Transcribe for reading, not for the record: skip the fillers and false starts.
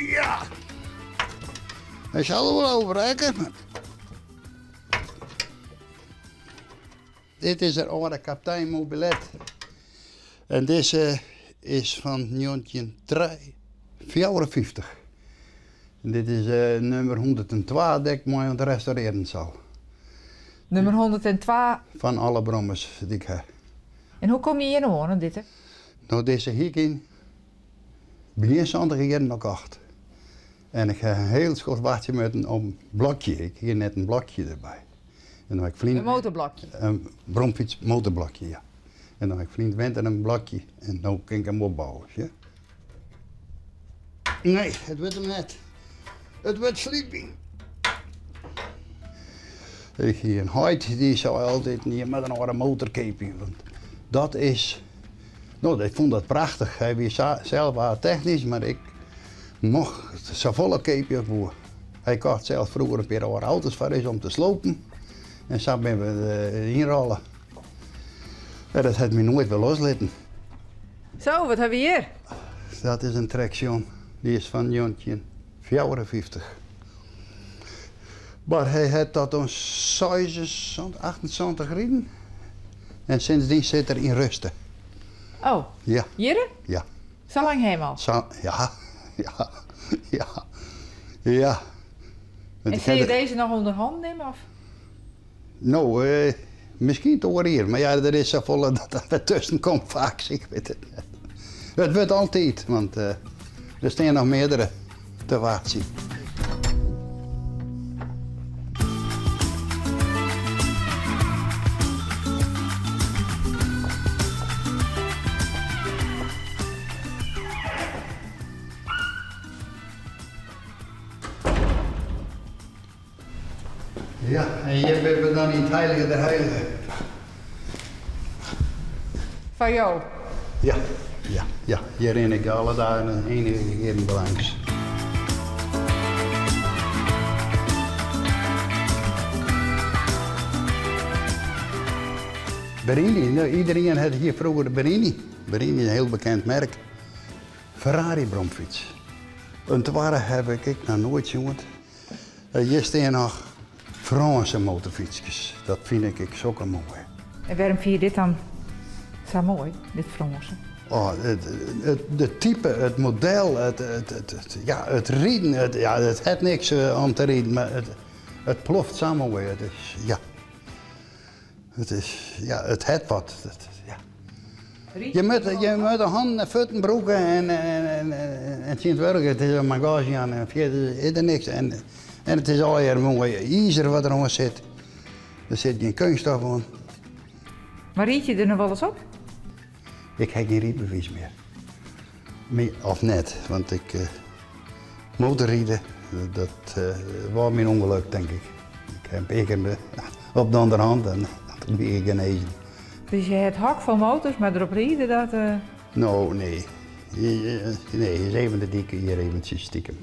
Ja! Hy sil der wol overrekke. Dit is de âlde Kaptein Mobylette. En dizze is fan 1954. En dit is nummer 102 dêr't ik mei oan it restaurearjen sil. Nummer 102? Fan alle brommers dy't ik ha. En hoe komme je hjir no oan, oan dit? No, dizze hie ik yn begjin santich jierren al kocht. En ik ha in hiel skoft wachtsje moatten op in blokje. Ik hie net in blokje derby. En dan ha ik ferline. In motorblokje? In bromfyts motorblokje, ja. En dan ha ik ferline winter in blokje en no kin ik him opbouwe, sjoch. Nee, it wurdt him net. It wurdt slybwyn. Ik hie in heit dy sei altyd, je moatte in oare motor keapje, want dat is. No, ik fûn dat prachtich. Hy wie sels wat technysk, mar ik mocht safolle keapje as ik woe. Hy kocht sels froeger in pear âlde auto's foar ús om te slopen en sa binne we der ynrôle. Ja, dat hat my noait wer loslitten. Zo, wat hawwe we hjir? Dat is in Traction. Dy is fan 1954. Mar hy hat dat oan 76, 78 riden. En sindsdien sit er yn ruste. Oh, Ja. hjirre? Ja. Sa lang ha je 'm al? Sa, ja, ja, ja, ja. En sil je dizze noch ûnder hannen nimme? Of? No, miskien it oare jier. Mar ja, der is safolle dat der tusken komt faaks. Ik wit it net. It wurdt altyd, want der stean noch meardere te wachtsjen. Ja, en hjir binne we dan yn it Heilige der Heiligen. Foar jo? Ja, ja, ja. Hjir rin ik alle dagen enige kearen langs. Berini, no, iderien hat hjir froeger de Berini. Berini is in hiel bekend merk. Ferrari bromfyts. In twadde haw ik ek noch noait sjoen. Hjir stean noch Frânske motorfytskes. Dat fyn ik ek sokke moai. En wêrom fine je dit dan sa moai, dit Frânske? Oh, it, de type, it model, it, ja, it riden, it, ja, it hat niks om te riden, mar it, it ploft sa moai. It is, ja. It is, ja, it hat wat. It, ja. Je moatte, je moatte hannen en fuotten brûke en, en, en, en tsjintwurdich it is mar gas jaan en fierder is der niks. En, en it is allegear moai izer wat der oan sit. Der sit gjin keunststof oan. Mar ryd je der noch wolris op? Ik ha gjin rydbewiis mear. Of net, want ik motorride, dat wie myn ûngelok tink ik. Ik ha in pear kear op de andere hand en toen wie ik genezen. Dus je hat hok fan motors, mar derop ride dat. No, nee. Nee, is even de dyk hjir eventsjes stikem.